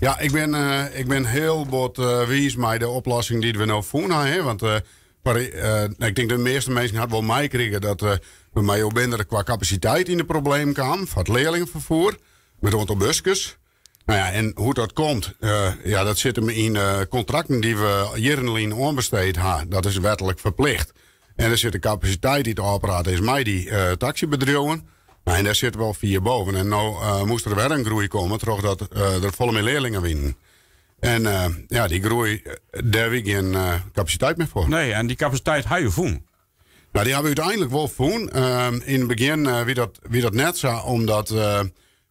Ja, ik bin hiel bot wiis mei de oplossing dy't we no fûn ha. Hè? Want ik tink de measte minsken ha wol meikrigen dat we mei Jobinder kwa kapasiteit yn de problemen kamen foar it learlingenferfier met in oantal buskes. Nou ja, en hoe't dat komt, ja, dat sit him yn kontrakten dy't we jierren lyn oanbesteed ha. Dat is wetlik ferplicht. En der sit de kapasiteit dy't ôfpraat is mei dy taksybedriuwen. Nou, en dêr sitte we al fier boven. En no moast der wer in groei komme trochdat der folle mear learlingen wienen. En ja, dy groei, dêr wie gjin kapasiteit mear foar. Nee, en dy kapasiteit ha jo fûn? Nou, dy ha we úteinlik wol fûn. Yn it begjin wie dat net sa, omdat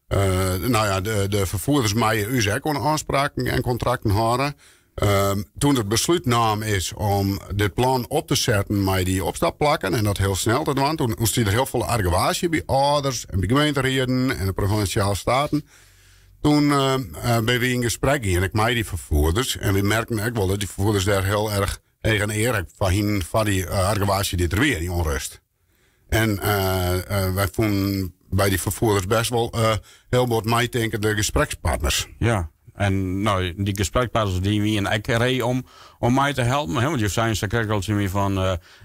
nou ja, de ferfierders meie ús ek oan ôfspraken en kontrakten hâlde. Toen it beslút naam is om dit plan op te setten mei dy opstapplakken en dat hiel snel te dwaan, toen ûntstie der hiel folle argewaasje by âlders en by gemeenterieden en de provinsjale staten. Toen binne wy yn gesprek gien ek mei dy ferfierders en wy merkten ek wol dat dy ferfierders dêr hiel erch each en ear foar hienen foar dy argewaasje dy't der wie, dy ûnrêst. En wy fûnen by dy ferfierders bêst wol hiel bot meitinkende gesprekspartners. Ja, en no, dy gesprekspartners dy wienen ek ree om mei te helpen. Hè? Want jo seinen sakrekt al tsjin my fan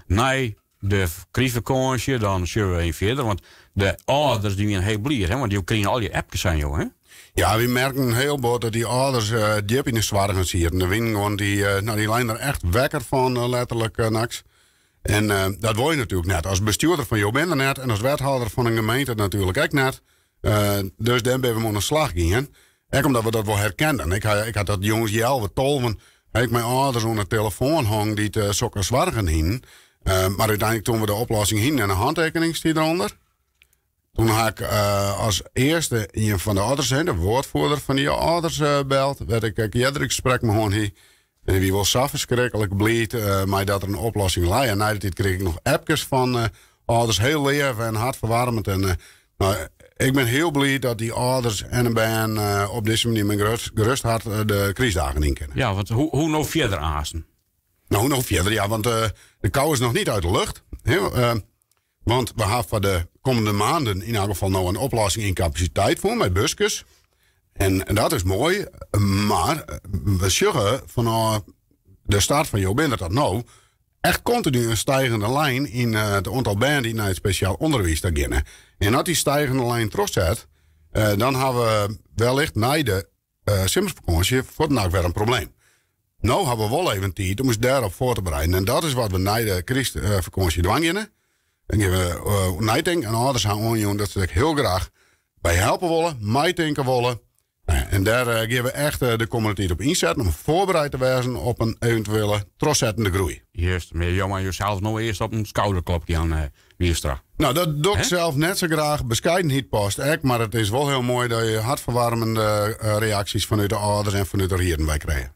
nei de krystfakânsje, dan sjogge we even fierder. Want de âlders dy wienen hiel bliid, hè? Want jo krigen al dy appkes seinen jo, hè? Ja, wy merken hiel bot dat dy âlders djip yn de soargen sieten. Der wienen gewoan dy, no, dy leinen der echt wekker fan, letterlik, nachts. En dat wol je natuerlik net. As bestjoerder fan Jobinder net en as wethâlder fan in gemeente natuerlik ek net. Dus dêr binne we mei oan de slach gien. Ek omdat we dat wol herkenden. Ik ha dat jûns healwei tolven ha ik mei âlders oan de telefoan hongen dy't sokke soargen hienen. Mar úteinlik toen we de oplossing hienen en de hantekening stie derûnder. Toen ha ik as earste ien fan de âlders, de woordvoerder fan dy âlders beld, wêr't ik ek earder in gesprek mei hân hie. En dy wie wol sa ferskriklik bliid mei dat der in oplossing lei. En nei de tiid krige ik noch appkes fan âlders, hiel leaf en hartferwaarmend. En no, ik bin hiel bliid dat dy âlders en de bern op dizze manier mei gerêst hert de krystdagen yn kinne. Ja, want hoe no fierder aansten? No, hoe no fierder? Ja, want de kou is noch net út de lucht. Want we ha foar de kommende maanden yn elk gefal no in oplossing yn kapasiteit fûn mei buskes. En dat is moai, mar we sjogge fanôf de start fan Jobinder tot no echt kontinu in stijgende lijn yn it oantal bern dy't nei it spesjaal ûnderwiis ta geane. En as dy stijgende lijn trochset, dan ha we wellicht nei de simmerfakânsje fuortendalik wer in probleem. No ha we wol even tiid om ús dêrop foar te bereiden. En dat is wat we nei de krystfakânsje dwaan geane. Dan gean we neitinken. En âlders ha oanjûn dat se der hiel graach by helpe wolle, meitinke wolle. En dêr gean we echt de kommende tiid op ynsetten om foarbereid te wêzen op in eventuele trochsettende groei. Juist, mar jo moatte josels no earst op in skouderklopke jaan, Wierstra. Nou, dat doch ik sels net sa graach. Beskeidenheid past ek, mar it is wol hiel moai dat je hartferwaarmende reaksjes fanút de âlders en fanút de rieden by krije.